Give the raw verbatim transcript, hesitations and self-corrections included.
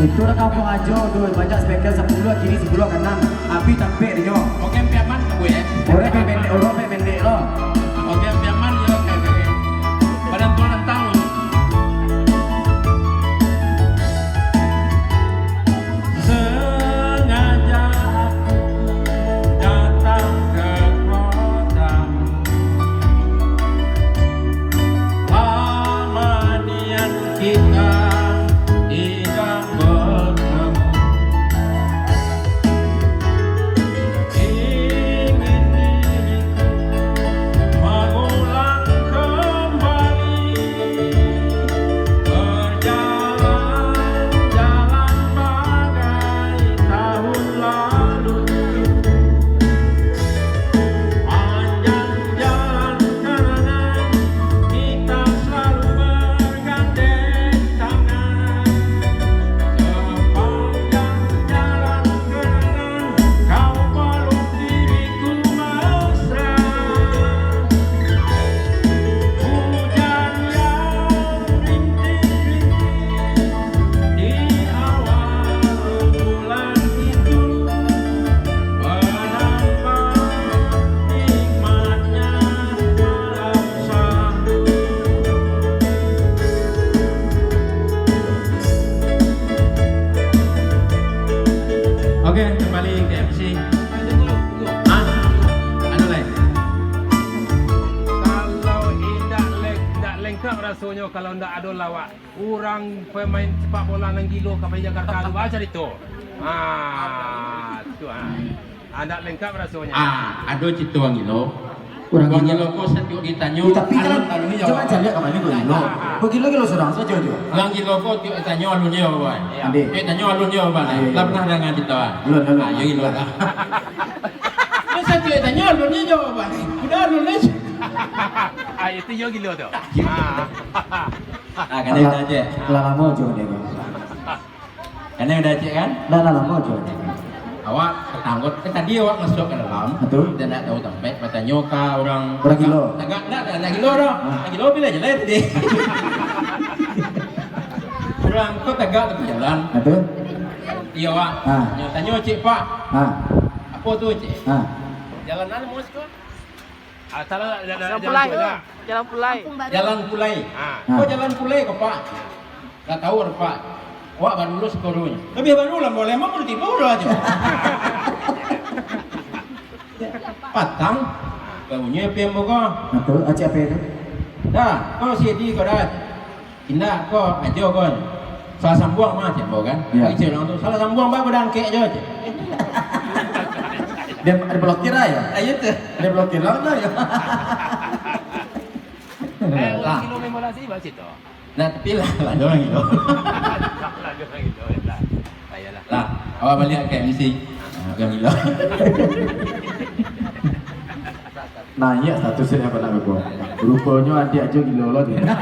Itu dah kampuang ajo tu, banyak speaker sapuluah kiri, sapuluah kanan, abih tampek dinyo. Oke, Piaman sabuik, eh. Urang pe pendek, urang pe pendek lo. Oke, Piaman yo, oke, oke. Badan tuan rantang. Sengaja aku datang ke kotamu. Lama nian kita tidak bertemu. Ingin diriku mengulang kembali. Berjalan-jalan bagai tahun lalu. Panjang jalan kenangan, kita selalu bergandeng tangan. Sepanjang jalan kenangan, kau peluk diriku mesra. Hujan yang rintik-rintik di awal bulan itu menambah nikmatnya malam sahdu. Oke, kembali ke M C. Hah? Anu lai. Kalau indak leng-, indak lengkap rasonyo kalau indak ado lawak urang pemain sepak bola nan gilo ka pai Jakarta tu, ba carito. Ah, tu, ah. Ah, indak lengkap rasonyo. Ah, ado carito urang gilo. Urang gilo ko satiok ditanyo, eh, tapi kan alun-alun nyo jangan jawab. Caliak ka mano ko gilo. Ko gilo-gilo surang sajo jo. Urang gilo ko satiok ditanyo alun nyo jawab. Iyo. Andi. Satiok ditanyo alun nyo jawab. Iyo, iyo. Lah pernah danga carito, ah? Alun, alun. Ah, yo gilo lah. Ko satiok ditanyo alun nyo jawab. Udah alun nyo. Ah, itu yo gilo tu. Ah. Ah, kanai udah, Cek. Lah lamo jo deh. Kanai udah, Cek, kan? Lah, lah lamo jo deh. Awak tatanggo, kan tadi awak masuak ka dalam. Betul. Indak tahu tampek, batanyo ka urang tagak. Urang gilo. Tagak, indak, indak gilo doh. Ah. Indak gilo, bilo jaleh tadi. Urang ko tagak tapi jalan. Betul. Iyo, Wak. Ah. Nyo tanyo, Cek, Pak. Ah. Apo tu, Cek? Ah. Jalan anu, Mus, ko? Ah, salah, dah, dah, Jalan jalan Pulai. Pulai. Jalan Pulai. Jalan Pulai. Ah. Ah. Ko Jalan Pulai ko, Pak? Ndak tahu, Pak. Awak baru lulus ko dulu. Labiah baru lah, mulai mah baru tibo dah aja. Patang, babunyi P M ko. Nah, tu, Aceh apa itu? Dah, ko si Edi ko dah. Indak, ko ajo ko. Salah sambuang mah, cek ambo kan. Iyo. Cek urang tu, salah sambuang, bah, ko dah angkek jo, cek. Dia, dia blokir lah, yo? Ayo tu. Dia blokir lah, yo? Eh, lah. Kilo memang nasi, bah, situ. Nah, tapi lah, lah, dia orang gilo. Lah, dia orang gilo, lah. Ayolah. Lah, awak baliak ka M C. Nah, dia orang gilo. Naiak status dia, apo nak babuek. Ruponyo adiak ajo gilo lo dia.